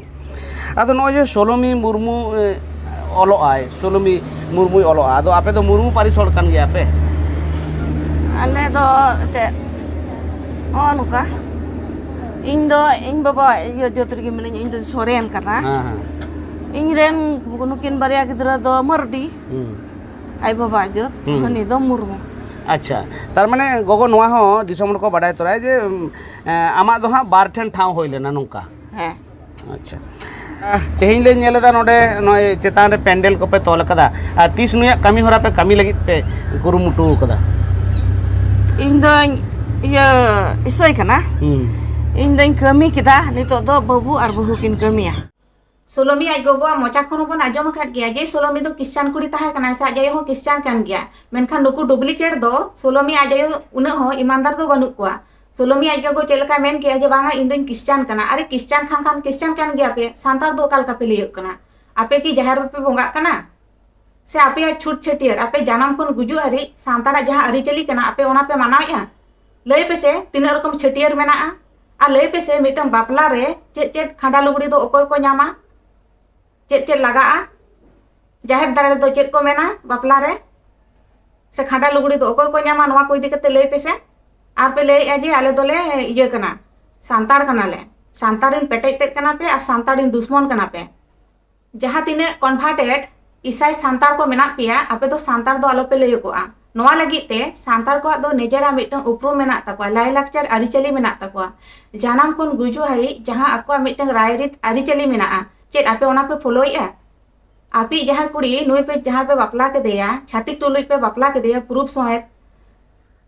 ᱟᱫᱚ ᱱᱚᱜᱼᱚᱭ ᱡᱮ ᱥᱳᱞᱳᱢᱤ ᱢᱩᱨᱢᱩ, ᱮ, ᱚᱞᱚᱜ ᱟᱭ, ᱥᱳᱞᱳᱢᱤ ᱢᱩᱨᱢᱩᱭ ᱚᱞᱚᱜᱼᱟ, ᱟᱫᱚ ᱟᱯᱮ ᱫᱚ ᱢᱩᱨᱢᱩ ᱯᱟᱹᱨᱤᱥ ᱦᱚᱲ ᱠᱟᱱ ᱜᱮᱭᱟ ᱯᱮ? ᱟᱞᱮ ᱫᱚ ᱮᱱᱛᱮᱫ ᱱᱚᱜᱼᱚ ᱱᱚᱝᱠᱟ, ᱤᱧ ᱫᱚ ᱤᱧ ᱵᱟᱵᱟ ᱤᱭᱟᱹ ᱡᱟᱹᱛ ᱨᱮᱜᱮ ᱢᱤᱱᱟᱹᱧᱟ, ᱤᱧ ᱫᱚ ᱥᱚᱨᱮᱱ ᱠᱟᱱᱟ᱾ ᱦᱮᱸ, ᱦᱮᱸ᱾ ᱤᱧ ᱨᱮᱱ ᱱᱩᱠᱤᱱ ᱵᱟᱨᱭᱟ ᱜᱤᱫᱽᱨᱟᱹ ᱫᱚ ᱢᱟᱹᱨᱰᱤ, ᱦᱩᱸ᱾ ᱟᱡ ᱵᱟᱵᱟ ᱡᱟᱹᱛ, ᱦᱩᱸ᱾ ᱦᱟᱹᱱᱤ ᱫᱚ ᱢᱩᱨᱢᱩ᱾ ᱟᱪᱪᱷᱟ, ᱛᱟᱨ ᱢᱟᱱᱮ ᱜᱚᱜᱚ, ᱱᱚᱣᱟ ᱦᱚᱸ ᱫᱤᱥᱚᱢ ᱦᱚᱲ ᱠᱚ ᱵᱟᱰᱟᱭ ᱛᱚᱨᱟᱭᱟ ᱡᱮ, ᱩᱢ, ᱮ, ᱟᱢᱟᱜ ᱫᱚ ᱦᱟᱸᱜ ᱵᱟᱨ ᱴᱷᱮᱱ ᱴᱷᱟᱶ ᱦᱩᱭ ᱞᱮᱱᱟ ᱱᱚᱝᱠᱟ? ᱦᱮᱸ᱾ ᱟᱪᱪᱷᱟ᱾ ᱟᱦ, ᱛᱮᱦᱮᱧ ᱞᱮ ᱧᱮᱞ ᱮᱫᱟ ᱱᱚᱰᱮ ᱱᱚᱜᱼᱚᱭ ᱪᱮᱛᱟᱱ ᱨᱮ ᱯᱮᱱᱰᱮᱞ ᱠᱚᱯᱮ ᱛᱚᱞ ᱟᱠᱟᱫᱟ᱾ ᱟᱨ ᱛᱤᱥ ᱱᱩᱭᱟᱜ ᱠᱟᱹᱢᱤ ᱦᱚᱨᱟ ᱯᱮ ᱠᱟᱹᱢᱤ ᱞᱟᱹᱜᱤᱫ ᱯᱮ ᱠᱩᱨᱩᱢᱩᱴᱩ ᱟᱠᱟᱫᱟ? ᱤᱧ ᱫᱚᱧ ᱤᱭᱟᱹ ᱤᱥᱟᱹᱭ ᱠᱟᱱᱟ᱾ ᱦᱩᱸ᱾ ᱤᱧ ᱫᱚᱧ ᱠᱟᱹᱢᱤ ᱠᱮᱫᱟ, ᱱᱤᱛᱚᱜ ᱫᱚ ᱵᱟᱹᱵᱩ ᱟᱨ ᱵᱟᱹᱦᱩ ᱠᱤᱱ ᱠᱟᱹᱢᱤᱭᱟ᱾ ᱥᱳᱞᱳᱢᱤ ᱟᱡ ᱜᱚᱜᱚᱣᱟᱜ ᱢᱚᱪᱟ ᱠᱷᱚᱱ ᱦᱚᱸᱵᱚᱱ ᱟᱸᱡᱚᱢ ᱟᱠᱟᱫ ᱜᱮᱭᱟ ᱡᱮ ᱥᱳᱞᱳᱢᱤ ᱫᱚ ᱠᱷᱨᱤᱥᱪᱟᱱ ᱠᱩᱲᱤ ᱛᱟᱦᱮᱸ ᱠᱟᱱᱟᱭ ᱥᱮ ᱟᱡ ᱟᱭᱳ ᱦᱚᱸ ᱠᱷᱨᱤᱥᱪᱟᱱ ᱠᱟᱱ ᱜᱮᱭᱟ, ᱢᱮᱱᱠᱷᱟᱱ ᱱᱩᱠᱩ ᱰᱩᱯᱞᱤᱠᱮᱴ ᱫᱚ ᱥᱳᱞᱳᱢᱤ ᱟᱡ ᱟᱭᱳ ᱩᱱᱟᱹᱜ ᱦᱚᱸ ᱤᱢᱟᱱᱫᱟᱨ ᱫᱚ ᱵᱟᱹᱱᱩᱜ ᱠᱚᱣᱟ᱾ ᱥᱳᱞᱳᱢᱤ ᱟᱡ ᱜᱚᱜᱚ ᱪᱮᱫ ᱞᱮᱠᱟᱭ ᱢᱮᱱ ᱠᱮᱜᱼᱟ ᱡᱮ, "ᱵᱟᱝᱟ, ᱤᱧ ᱫᱚᱧ ᱠᱷᱨᱤᱥᱪᱟᱱ ᱠᱟᱱᱟ"? ᱟᱨᱮ, ᱠᱷᱨᱤᱥᱪᱟᱱ ᱠᱷᱟᱱ ᱠᱷᱟᱱ ᱠᱷᱨᱤᱥᱪᱟᱱ ᱠᱟᱱ ᱜᱮᱭᱟ ᱯᱮ, ᱥᱟᱱᱛᱟᱲ ᱫᱚ ᱚᱠᱟ ᱞᱮᱠᱟ ᱯᱮ ᱞᱟᱹᱭᱚᱜ ᱠᱟᱱᱟ? ᱟᱯᱮ ᱠᱤ ᱡᱟᱦᱮᱨ ᱨᱮᱯᱮ ᱵᱚᱸᱜᱟᱜ ᱠᱟᱱᱟ? ᱥᱮ ᱟᱯᱮᱭᱟᱜ ᱪᱷᱩᱴ ᱪᱷᱟᱹᱴᱭᱟᱹᱨ, ᱟᱯᱮ ᱡᱟᱱᱟᱢ ᱠᱷᱚᱱ ᱜᱩᱡᱩᱜ ᱦᱟᱹᱨᱤᱡ ᱥᱟᱱᱛᱟᱲᱟᱜ ᱡᱟᱦᱟᱸ ᱟᱹᱨᱤᱪᱟᱹᱞᱤ ᱠᱟᱱᱟ, ᱟᱯᱮ ᱚᱱᱟ ᱯᱮ ᱢᱟᱱᱟᱣᱮᱫᱼᱟ? ᱞᱟᱹᱭ ᱯᱮᱥᱮ ᱛᱤᱱᱟᱹᱜ ᱨᱚᱠᱚᱢ ᱪᱷᱟᱹᱴᱭᱟᱹᱨ ᱢᱮᱱᱟᱜᱼᱟ? ᱟᱨ ᱞᱟᱹᱭ ᱯᱮᱥᱮ ᱢᱤᱫᱴᱟᱝ ᱵᱟᱯᱞᱟ ᱨᱮ ᱪᱮᱫ ᱪᱮᱫ ᱠᱷᱟᱸᱰᱟ ᱞᱩᱜᱽᱲᱤ ᱫᱚ ᱚᱠᱚᱭ ᱠᱚ ᱧᱟᱢᱟ? ᱪᱮᱫ ᱪᱮᱫ ᱞᱟᱜᱟᱜᱼᱟ? ᱡᱟᱦᱮᱨ ᱫᱟᱨᱮ ᱨᱮᱫᱚ ᱪᱮᱫ ᱠᱚ ᱢᱮᱱᱟ ᱵᱟᱯᱞᱟ ᱨᱮ? ᱥᱮ ᱠᱷᱟᱸᱰᱟ ᱞᱩᱜᱽᱲᱤ ᱫᱚ ᱚᱠᱚᱭ ᱠᱚ ᱧᱟᱢᱟ? ᱱᱚᱣᱟ ᱠᱚ ᱤᱫᱤ ᱠᱟᱛᱮ ᱞᱟᱹᱭ ᱯᱮᱥᱮ᱾ ᱟᱨ ᱯᱮ ᱞᱟᱹᱭᱮᱜᱼᱟ ᱡᱮ ᱟᱞᱮ ᱫᱚᱞᱮ ᱤᱭᱟᱹ ᱠᱟᱱᱟ, ᱥᱟᱱᱛᱟᱲ ᱠᱟᱱᱟᱞᱮ, ᱥᱟᱱᱛᱟᱲ ᱨᱮᱱ ᱯᱮᱴᱮᱡ ᱛᱮᱫ ᱠᱟᱱᱟ ᱯᱮ ᱟᱨ ᱥᱟᱱᱛᱟᱲ ᱨᱮᱱ ᱫᱩᱥᱢᱚᱱ ᱠᱟᱱᱟ ᱯᱮ᱾ ᱡᱟᱦᱟᱸ ᱛᱤᱱᱟᱹᱜ converted ᱤᱥᱟᱭ ᱥᱟᱱᱛᱟᱲ ᱠᱚ ᱢᱮᱱᱟᱜ ᱯᱮᱭᱟ, ᱟᱯᱮ ᱫᱚ ᱥᱟᱱᱛᱟᱲ ᱫᱚ ᱟᱞᱚᱯᱮ ᱞᱟᱹᱭ ᱠᱚᱜᱼᱟ᱾ ᱱᱚᱣᱟ ᱞᱟᱹᱜᱤᱫ ᱛᱮ ᱥᱟᱱᱛᱟᱲ ᱠᱚᱣᱟᱜ ᱫᱚ ᱱᱤᱡᱮᱨᱟᱜ ᱢᱤᱫᱴᱟᱝ ᱩᱯᱨᱩᱢ ᱢᱮᱱᱟᱜ ᱛᱟᱠᱚᱣᱟ, ᱞᱟᱭᱼᱞᱟᱠᱪᱟᱨ ᱟᱹᱨᱤᱪᱟᱹᱞᱤ ᱢᱮᱱᱟᱜ ᱛᱟᱠᱚᱣᱟ᱾ ᱡᱟᱱᱟᱢ ᱠᱷᱚᱱ ᱜᱩᱡᱩᱜ ᱦᱟᱹᱨᱤᱡ ᱡᱟᱦᱟᱸ ᱟᱠᱚᱣᱟᱜ ᱢᱤᱫᱴᱟᱝ ᱨᱟᱭᱨᱤᱛ ᱟᱹᱨᱤᱪᱟᱹᱞᱤ ᱢᱮᱱᱟᱜᱼᱟ, ᱪᱮᱫ ᱟᱯᱮ ᱚᱱᱟ ᱯᱮ ᱯᱷᱳᱞᱳᱭᱮᱫᱼᱟ? ᱟᱯᱮ ᱡᱟᱦᱟᱸᱭ ᱠᱩᱲᱤ ᱱᱩᱭ ᱯᱮ ᱡᱟᱦᱟᱸᱭ ᱯᱮ ᱵᱟᱯᱞᱟ ᱠᱮᱫᱮᱭᱟ, ᱪᱷᱟᱹᱛᱤᱠ ᱛᱩᱞᱩᱡ ᱯᱮ ᱵᱟᱯᱞᱟ ᱠᱮᱫᱮᱭᱟ, ᱯᱩᱨᱩᱵ ᱥᱚᱢᱮᱛ,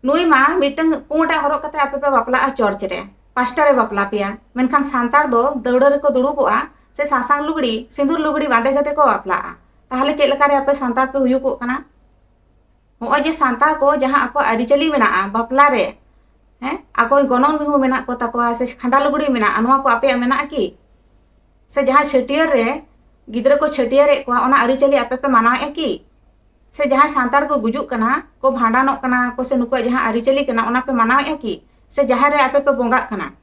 ᱱᱩᱭ ᱢᱟ ᱢᱤᱫᱴᱟᱝ ᱯᱩᱸᱰᱟᱜ ᱦᱚᱨᱚᱜ ᱠᱟᱛᱮ ᱟᱯᱮ ᱯᱮ ᱵᱟᱯᱞᱟᱜᱼᱟ ᱪᱚᱨᱪ ᱨᱮ, ᱯᱟᱥᱴᱟ ᱨᱮ ᱵᱟᱯᱞᱟ ᱯᱮᱭᱟ, ᱢᱮᱱᱠᱷᱟᱱ ᱥᱟᱱᱛᱟᱲ ᱫᱚ ᱫᱟᱹᱣᱲᱟᱹ ᱨᱮᱠᱚ ᱫᱩᱲᱩᱵᱚᱜᱼᱟ ᱥᱮ ᱥᱟᱥᱟᱝ ᱞᱩᱜᱽᱲᱤ, ᱥᱤᱸᱫᱩᱨ ᱞᱩᱜᱽᱲᱤ ᱵᱟᱸᱫᱮ ᱠᱟᱛᱮ ᱠᱚ ᱵᱟᱯᱞᱟᱜᱼᱟ᱾ ᱛᱟᱦᱚᱞᱮ ᱪᱮᱫ ᱞᱮᱠᱟᱨᱮ ᱟᱯᱮ ᱥᱟᱱᱛᱟᱲ ᱯᱮ ᱦᱩᱭᱩᱜᱚᱜ ᱠᱟᱱᱟ? ᱱᱚᱜᱼᱚᱭ ᱡᱮ ᱥᱟᱱᱛᱟᱲ ᱠᱚ ᱡᱟᱦᱟᱸ ᱟᱠᱚᱣᱟᱜ ᱟᱹᱨᱤᱪᱟᱹᱞᱤ ᱢᱮᱱᱟᱜᱼᱟ ᱵᱟᱯᱞᱟ ᱨᱮ, ᱦᱮᱸ, ᱟᱠᱚ ᱜᱚᱱᱚᱝ ᱢᱤᱦᱩ ᱢᱮᱱᱟᱜ ᱠᱚ ᱛᱟᱠᱚᱣᱟ ᱥᱮ ᱠᱷᱟᱸᱰᱟ ᱞᱩᱜᱽᱲᱤ ᱢᱮᱱᱟᱜᱼᱟ, ᱱᱚᱣᱟ ᱠᱚ ᱟᱯᱮᱭᱟᱜ ᱢᱮᱱᱟᱜᱼᱟ ᱠᱤ? ᱥᱮ ᱡᱟᱦᱟᱸ ᱪᱷᱟᱹᱴᱭᱟᱹᱨ ᱨᱮ ᱜᱤᱫᱽᱨᱟᱹ ᱠᱚ ᱪᱷᱟᱹᱴᱭᱟᱹᱨᱮᱫ ᱠᱚᱣᱟ, ᱚᱱᱟ ᱟᱹᱨᱤᱪᱟᱹᱞᱤ ᱟᱯᱮ ᱯᱮ ᱢᱟᱱᱟᱣᱮᱫᱼᱟ ᱠᱤ? ᱥᱮ ᱡᱟᱦᱟᱸᱭ ᱥᱟᱱᱛᱟᱲ ᱠᱚ ᱜᱩᱡᱩᱜ ᱠᱟᱱᱟ, ᱠᱚ ᱵᱷᱟᱸᱰᱟᱱᱚᱜ ᱠᱟᱱᱟ ᱠᱚ, ᱥᱮ ᱱᱩᱠᱩᱣᱟᱜ ᱡᱟᱦᱟᱸ ᱟᱹᱨᱤᱪᱟᱹᱞᱤ ᱠᱟᱱᱟ, ᱚᱱᱟ ᱯᱮ ᱢᱟᱱᱟᱣᱮᱫᱼᱟ ᱠᱤ? ᱥᱮ ᱡᱟᱦᱮᱨ ᱨᱮ ᱟᱯᱮ ᱯᱮ ᱵᱚᱸᱜᱟᱜ ᱠᱟᱱᱟ?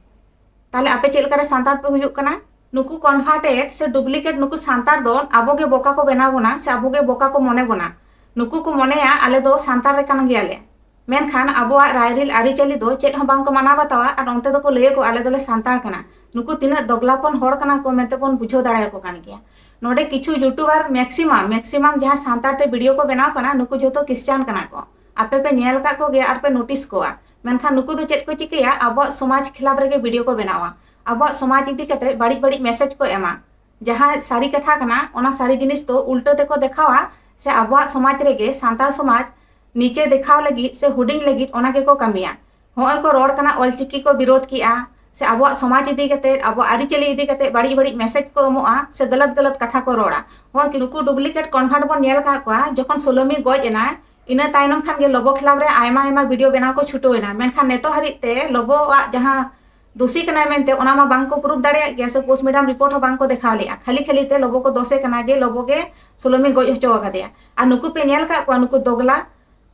ᱛᱟᱦᱞᱮ ᱟᱯᱮ ᱪᱮᱫ ᱞᱮᱠᱟᱨᱮ ᱥᱟᱱᱛᱟᱲ ᱯᱮ ᱦᱩᱭᱩᱜ ᱠᱟᱱᱟ? ᱱᱩᱠᱩ converted ᱥᱮ duplicate ᱱᱩᱠᱩ ᱥᱟᱱᱛᱟᱲ ᱫᱚ ᱟᱵᱚ ᱜᱮ ᱵᱚᱠᱟ ᱠᱚ ᱵᱮᱱᱟᱣ ᱵᱚᱱᱟ ᱥᱮ ᱟᱵᱚ ᱜᱮ ᱵᱚᱠᱟ ᱠᱚ ᱢᱚᱱᱮ ᱵᱚᱱᱟ᱾ ᱱᱩᱠᱩ ᱠᱚ ᱢᱚᱱᱮᱭᱟ ᱟᱞᱮ ᱫᱚ ᱥᱟᱱᱛᱟᱲ ᱨᱮ ᱠᱟᱱ ᱜᱮᱭᱟᱞᱮ, ᱢᱮᱱᱠᱷᱟᱱ ᱟᱵᱚᱣᱟᱜ ᱨᱟᱭᱨᱤᱞ ᱟᱹᱨᱤᱪᱟᱹᱞᱤ ᱫᱚ ᱪᱮᱫ ᱦᱚᱸ ᱵᱟᱝ ᱠᱚ ᱢᱟᱱᱟᱣ ᱵᱟᱛᱟᱣᱟ ᱟᱨ ᱚᱱᱛᱮ ᱫᱚᱠᱚ ᱞᱟᱹᱭ ᱟᱠᱚ ᱟᱞᱮ ᱫᱚᱞᱮ ᱥᱟᱱᱛᱟᱲ ᱠᱟᱱᱟ᱾ ᱱᱩᱠᱩ ᱛᱤᱱᱟᱹᱜ ᱫᱚᱜᱽᱞᱟᱯᱚᱱ ᱦᱚᱲ ᱠᱟᱱᱟ ᱠᱚ ᱢᱮᱱᱛᱮ ᱵᱚᱱ ᱵᱩᱡᱷᱟᱹᱣ ᱫᱟᱲᱮᱭᱟᱠᱚ ᱠᱟᱱ ᱜᱮᱭᱟ᱾ ᱱᱚᱰᱮ ᱠᱤᱪᱷᱩ YouTuber maximum, maximum ᱡᱟᱦᱟᱸ ᱥᱟᱱᱛᱟᱲ ᱛᱮ video ᱠᱚ ᱵᱮᱱᱟᱣ ᱠᱟᱱᱟ, ᱱᱩᱠᱩ ᱡᱷᱚᱛᱚ Christian ᱠᱟᱱᱟ ᱠᱚ᱾ ᱟᱯᱮ ᱯᱮ ᱧᱮᱞ ᱟᱠᱟᱫ ᱠᱚᱜᱮᱭᱟ ᱟᱨ ᱯᱮ notice ᱠᱚᱣᱟ᱾ ᱢᱮᱱᱠᱷᱟᱱ ᱱᱩᱠᱩ ᱫᱚ ᱪᱮᱫ ᱠᱚ ᱪᱤᱠᱟᱹᱭᱟ? ᱟᱵᱚᱣᱟᱜ ᱥᱚᱢᱟᱡᱽ ᱠᱷᱤᱞᱟᱯ ᱨᱮᱜᱮ video ᱠᱚ ᱵᱮᱱᱟᱣᱟ, ᱟᱵᱚᱣᱟᱜ ᱥᱚᱢᱟᱡᱽ ᱤᱫᱤ ᱠᱟᱛᱮ ᱵᱟᱹᱲᱤᱡ ᱵᱟᱹᱲᱤᱡ message ᱠᱚ ᱮᱢᱟ᱾ ᱡᱟᱦᱟᱸ ᱥᱟᱹᱨᱤ ᱠᱟᱛᱷᱟ ᱠᱟᱱᱟ, ᱚᱱᱟ ᱥᱟᱹᱨᱤ ᱡᱤᱱᱤᱥ ᱫᱚ ᱩᱞᱴᱟᱹ ᱛᱮᱠᱚ ᱫᱮᱠᱷᱟᱣᱟ, ᱥᱮ ᱟᱵᱚᱣᱟᱜ ᱥᱚᱢᱟᱡᱽ ᱨᱮᱜᱮ ᱥᱟᱱᱛᱟᱲ ᱥᱚᱢᱟᱡᱽ ᱱᱤᱪᱮ ᱫᱮᱠᱷᱟᱣ ᱞᱟᱹᱜᱤᱫ ᱥᱮ ᱦᱩᱰᱤᱧ ᱞᱟᱹᱜᱤᱫ ᱚᱱᱟ ᱜᱮᱠᱚ ᱠᱟᱹᱢᱤᱭᱟ᱾ ᱦᱚᱸᱜᱼᱚᱭ ᱠᱚ ᱨᱚᱲ ᱠᱟᱱᱟ, ᱚᱞᱪᱤᱠᱤ ᱠᱚ ᱵᱤᱨᱳᱫ ᱠᱮᱜᱼᱟ, ᱥᱮ ᱟᱵᱚᱣᱟᱜ ᱥᱚᱢᱟᱡᱽ ᱤᱫᱤ ᱠᱟᱛᱮ, ᱟᱵᱚᱣᱟᱜ ᱟᱹᱨᱤᱪᱟᱹᱞᱤ ᱤᱫᱤ ᱠᱟᱛᱮ ᱵᱟᱹᱲᱤᱡ ᱵᱟᱹᱲᱤᱡ message ᱠᱚ ᱮᱢᱚᱜᱼᱟ, ᱥᱮ ᱜᱟᱞᱟᱛ ᱜᱟᱞᱟᱛ ᱠᱟᱛᱷᱟ ᱠᱚ ᱨᱚᱲᱟ᱾ ᱦᱚᱸᱜᱼᱚᱭ ᱱᱩᱠᱩ duplicate convert ᱵᱚᱱ ᱧᱮᱞ ᱟᱠᱟᱫ ᱠᱚᱣᱟ, ᱡᱚᱠᱷᱚᱱ ᱥᱳᱞᱳᱢᱤ ᱜᱚᱡ ᱮᱱᱟᱭ, ᱤᱱᱟᱹ ᱛᱟᱭᱱᱚᱢ ᱠᱷᱟᱱ ᱜᱮ ᱞᱚᱵᱚ ᱠᱷᱤᱞᱟᱯ ᱨᱮ ᱟᱭᱢᱟ ᱟᱭᱢᱟ video ᱵᱮᱱᱟᱣ ᱠᱚ ᱪᱷᱩᱴᱟᱹᱣ ᱮᱱᱟ, ᱢᱮᱱᱠᱷᱟᱱ ᱱᱤᱛᱚᱜ ᱦᱟᱹᱨᱤᱡ ᱛᱮ ᱞᱚᱵᱚᱣᱟᱜ ᱡᱟᱦᱟᱸ ᱫᱳᱥᱤ ᱠᱟᱱᱟᱭ ᱢᱮᱱᱛᱮ ᱚᱱᱟ ᱢᱟ ᱵᱟᱝ ᱠᱚ prove ᱫᱟᱲᱮᱭᱟᱜ ᱜᱮᱭᱟ, ᱥᱮ postmortem report ᱦᱚᱸ ᱵᱟᱝ ᱠᱚ ᱫᱮᱠᱷᱟᱣ ᱞᱮᱜᱼᱟ᱾ ᱠᱷᱟᱹᱞᱤ ᱠᱷᱟᱹᱞᱤ ᱛᱮ ᱞᱚᱵᱚ ᱠᱚ ᱫᱳᱥᱮ ᱠᱟᱱᱟ ᱡᱮ ᱞᱚᱵᱚ ᱜᱮ ᱥᱳᱞᱳᱢᱤ ᱜᱚᱡ ᱦᱚᱪᱚ ᱟᱠᱟᱫᱮᱭᱟ᱾ ᱟᱨ ᱱᱩᱠᱩ ᱯᱮ ᱧᱮᱞ ᱟᱠᱟᱫ ᱠᱚᱣᱟ, ᱱᱩᱠᱩ ᱫᱚᱜᱽᱞᱟ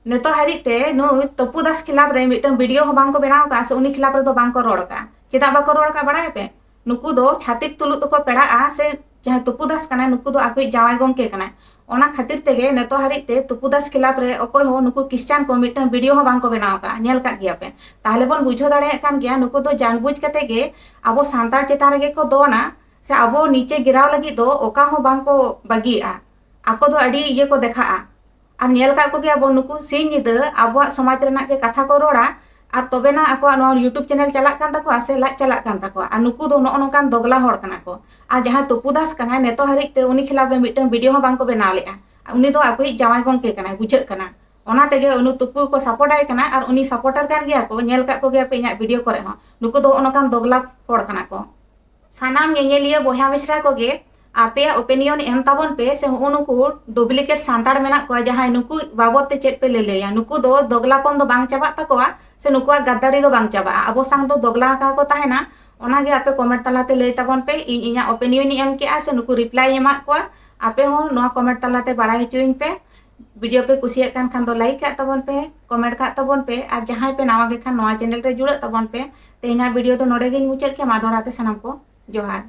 ᱱᱤᱛᱚᱜ ᱦᱟᱹᱨᱤᱡ ᱛᱮ ᱱᱩᱭ ᱛᱚᱯᱩ ᱫᱟᱥ ᱠᱷᱤᱞᱟᱯ ᱨᱮ ᱢᱤᱫᱴᱟᱝ ᱵᱷᱤᱰᱤᱭᱳ ᱦᱚᱸ ᱵᱟᱝ ᱠᱚ ᱵᱮᱱᱟᱣ ᱟᱠᱟᱫᱼᱟ ᱥᱮ ᱩᱱᱤ ᱠᱷᱤᱞᱟᱯ ᱨᱮᱫᱚ ᱵᱟᱝ ᱠᱚ ᱨᱚᱲ ᱟᱠᱟᱫᱼᱟ᱾ ᱪᱮᱫᱟᱜ ᱵᱟᱠᱚ ᱨᱚᱲ ᱟᱠᱟᱫᱼᱟ ᱵᱟᱲᱟᱭᱟᱯᱮ? ᱱᱩᱠᱩ ᱫᱚ ᱪᱷᱟᱹᱛᱤᱠ ᱛᱩᱞᱩᱡ ᱫᱚᱠᱚ ᱯᱮᱲᱟᱜᱼᱟ ᱥᱮ ᱡᱟᱦᱟᱸᱭ ᱛᱩᱯᱩ ᱫᱟᱥ ᱠᱟᱱᱟᱭ ᱱᱩᱠᱩ ᱫᱚ ᱟᱠᱚᱭᱤᱡ ᱡᱟᱶᱟᱭ ᱜᱚᱝᱠᱮ ᱠᱟᱱᱟᱭ᱾ ᱚᱱᱟ ᱠᱷᱟᱹᱛᱤᱨ ᱛᱮᱜᱮ ᱱᱤᱛᱚᱜ ᱦᱟᱹᱨᱤᱡ ᱛᱮ ᱛᱩᱯᱩ ᱫᱟᱥ ᱠᱷᱤᱞᱟᱯ ᱨᱮ ᱚᱠᱚᱭ ᱦᱚᱸ ᱱᱩᱠᱩ ᱠᱷᱨᱤᱥᱪᱟᱱ ᱠᱚ ᱢᱤᱫᱴᱟᱝ ᱵᱷᱤᱰᱤᱭᱳ ᱦᱚᱸ ᱵᱟᱝ ᱠᱚ ᱵᱮᱱᱟᱣ ᱟᱠᱟᱫᱼᱟ᱾ ᱧᱮᱞ ᱠᱟᱜ ᱜᱮᱭᱟᱯᱮ᱾ ᱛᱟᱦᱞᱮ ᱵᱚᱱ ᱵᱩᱡᱷᱟᱹᱣ ᱫᱟᱲᱮᱭᱟᱜ ᱠᱟᱱ ᱜᱮᱭᱟ ᱱᱩᱠᱩ ᱫᱚ ᱡᱟᱱᱵᱩᱡ ᱠᱟᱛᱮ ᱜᱮ ᱟᱵᱚ ᱥᱟᱱᱛᱟᱲ ᱪᱮᱛᱟᱱ ᱨᱮᱜᱮ ᱠᱚ ᱫᱚᱱᱟ ᱥᱮ ᱟᱵᱚ ᱱᱤᱪᱮ ᱜᱤᱨᱟᱣ ᱞᱟᱹᱜᱤᱫ ᱫᱚ ᱚᱠᱟ ᱦᱚᱸ ᱵᱟᱝ ᱠᱚ ᱵᱟᱹᱜᱤᱭᱟᱜᱼᱟ᱾ ᱟᱠᱚ ᱫᱚ ᱟᱹᱰᱤ ᱤᱭᱟᱹ ᱠᱚ ᱫᱮᱠᱷᱟᱜᱼᱟ᱾ ᱟᱨ ᱧᱮᱞ ᱠᱟᱜ ᱠᱚᱜᱮᱭᱟ ᱵᱚᱱ ᱱᱩᱠᱩ ᱥᱤᱧ ᱧᱤᱫᱟᱹ ᱟᱵᱚᱣᱟᱜ ᱥᱚᱢᱟᱡᱽ ᱨᱮᱱᱟᱜ ᱜᱮ ᱠᱟᱛᱷᱟ ᱠᱚ ᱨᱚᱲᱟ᱾ ᱟᱨ ᱛᱚᱵᱮᱱᱟ ᱟᱠᱚᱣᱟᱜ ᱱᱚᱣᱟ YouTube ᱪᱮᱱᱮᱞ ᱪᱟᱞᱟᱜ ᱠᱟᱱ ᱛᱟᱠᱚᱣᱟ ᱥᱮ ᱞᱟᱡ ᱪᱟᱞᱟᱜ ᱠᱟᱱ ᱛᱟᱠᱚᱣᱟ᱾ ᱟᱨ ᱱᱩᱠᱩ ᱫᱚ ᱱᱚᱜᱼᱚ ᱱᱚᱝᱠᱟᱱ ᱫᱚᱜᱽᱞᱟ ᱦᱚᱲ ᱠᱟᱱᱟ ᱠᱚ᱾ ᱟᱨ ᱡᱟᱦᱟᱸᱭ ᱛᱩᱯᱩ ᱫᱟᱥ ᱠᱟᱱᱟᱭ ᱱᱤᱛᱚᱜ ᱦᱟᱹᱨᱤᱡ ᱛᱮ ᱩᱱᱤ ᱠᱷᱤᱞᱟᱯ ᱨᱮ ᱢᱤᱫᱴᱟᱝ ᱵᱷᱤᱰᱤᱭᱳ ᱦᱚᱸ ᱵᱟᱝ ᱠᱚ ᱵᱮᱱᱟᱣ ᱞᱮᱫᱼᱟ᱾ ᱩᱱᱤ ᱫᱚ ᱟᱠᱚᱭᱤᱡ ᱡᱟᱶᱟᱭ ᱜᱚᱝᱠᱮ ᱠᱟᱱᱟᱭ, ᱵᱩᱡᱷᱟᱹᱜ ᱠᱟᱱᱟ᱾ ᱚᱱᱟ ᱛᱮᱜᱮ ᱩᱱᱤ ᱛᱩᱯᱩ ᱠᱚ ᱥᱟᱯᱳᱨᱴ ᱟᱭ ᱠᱟᱱᱟ ᱟᱨ ᱩᱱᱤ ᱥᱟᱯᱳᱨᱴᱟᱨ ᱠᱟᱱ ᱜᱮᱭᱟ ᱠᱚ, ᱧᱮᱞ ᱠᱟᱜ ᱠᱚᱜᱮᱭᱟ ᱯᱮ ᱤᱧᱟᱹᱜ ᱵᱷᱤᱰᱤᱭᱳ ᱠᱚᱨᱮ ᱦᱚᱸ᱾ ᱱᱩᱠᱩ ᱫᱚ ᱱᱚᱜᱼᱚ ᱱᱚᱝᱠᱟᱱ ᱫᱚᱜᱽᱞᱟ ᱦᱚᱲ ᱠᱟᱱᱟ ᱠᱚ᱾ ᱥᱟᱱᱟᱢ ᱧᱮᱧᱮᱞᱤᱭᱟᱹ ᱵᱚᱭᱦᱟ ᱢᱤᱥᱨᱟ ᱠᱚᱜᱮ ᱟᱯᱮᱭᱟᱜ ᱳᱯᱤᱱᱤᱭᱚᱱ ᱮᱢ ᱛᱟᱵᱚᱱ ᱯᱮ ᱥᱮ ᱦᱩᱜᱼᱩ ᱱᱩᱠᱩ ᱰᱩᱯᱞᱤᱠᱮᱴ ᱥᱟᱱᱛᱟᱲ ᱢᱮᱱᱟᱜ ᱠᱚᱣᱟ ᱡᱟᱦᱟᱸᱭ ᱱᱩᱠᱩ ᱵᱟᱵᱚᱫ ᱛᱮ ᱪᱮᱫ ᱯᱮ ᱞᱟᱹᱞᱟᱹᱭᱟ? ᱱᱩᱠᱩ ᱫᱚ ᱫᱚᱜᱽᱞᱟᱯᱚᱱ ᱫᱚ ᱵᱟᱝ ᱪᱟᱵᱟᱜ ᱛᱟᱠᱚᱣᱟ ᱥᱮ ᱱᱩᱠᱩᱣᱟᱜ ᱜᱟᱫᱫᱟᱨᱤ ᱫᱚ ᱵᱟᱝ ᱪᱟᱵᱟᱜᱼᱟ? ᱟᱵᱚ ᱥᱟᱝ ᱫᱚ ᱫᱚᱜᱽᱞᱟ ᱟᱠᱟ ᱠᱚ ᱛᱟᱦᱮᱱᱟ᱾ ᱚᱱᱟᱜᱮ ᱟᱯᱮ ᱠᱚᱢᱮᱱᱴ ᱛᱟᱞᱟᱛᱮ ᱞᱟᱹᱭ ᱛᱟᱵᱚᱱ ᱯᱮ᱾ ᱤᱧ ᱤᱧᱟᱹᱜ ᱳᱯᱤᱱᱤᱭᱚᱱ ᱤᱧ ᱮᱢ ᱠᱮᱜᱼᱟ ᱥᱮ ᱱᱩᱠᱩ ᱨᱤᱯᱞᱟᱭ ᱤᱧ ᱮᱢᱟᱫ ᱠᱚᱣᱟ᱾ ᱟᱯᱮ ᱦᱚᱸ ᱱᱚᱣᱟ ᱠᱚᱢᱮᱱᱴ ᱛᱟᱞᱟᱛᱮ ᱵᱟᱲᱟᱭ ᱦᱚᱪᱚᱭᱤᱧ ᱯᱮ᱾ ᱵᱷᱤᱰᱤᱭᱳ ᱯᱮ ᱠᱩᱥᱤᱭᱟᱜ ᱠᱟᱱ ᱠᱷᱟᱱ ᱫᱚ ᱞᱟᱭᱤᱠ ᱠᱟᱜ ᱛᱟᱵᱚᱱ ᱯᱮ, ᱠᱚᱢᱮᱱᱴ ᱠᱟᱜ ᱛᱟᱵᱚᱱ ᱯᱮ, ᱟᱨ ᱡᱟᱦᱟᱸᱭ ᱯᱮ ᱱᱟᱣᱟ ᱜᱮ ᱠᱷᱟᱱ ᱱᱚᱣᱟ ᱪᱮᱱᱮᱞ ᱨᱮ ᱡᱩᱲᱟᱹᱜ ᱛᱟᱵᱚᱱ ᱯᱮ᱾ ᱛᱮᱦᱮᱧᱟᱜ ᱵᱷᱤᱰᱤᱭᱳ ᱫᱚ ᱱᱚᱰᱮ ᱜᱤᱧ ᱢᱩᱪᱟᱹᱫ ᱠᱮᱫᱟ᱾ ᱢᱟ ᱫᱚᱦᱲᱟ ᱛᱮ ᱥᱟᱱᱟᱢ ᱠᱚ ᱡᱚᱦᱟᱨ᱾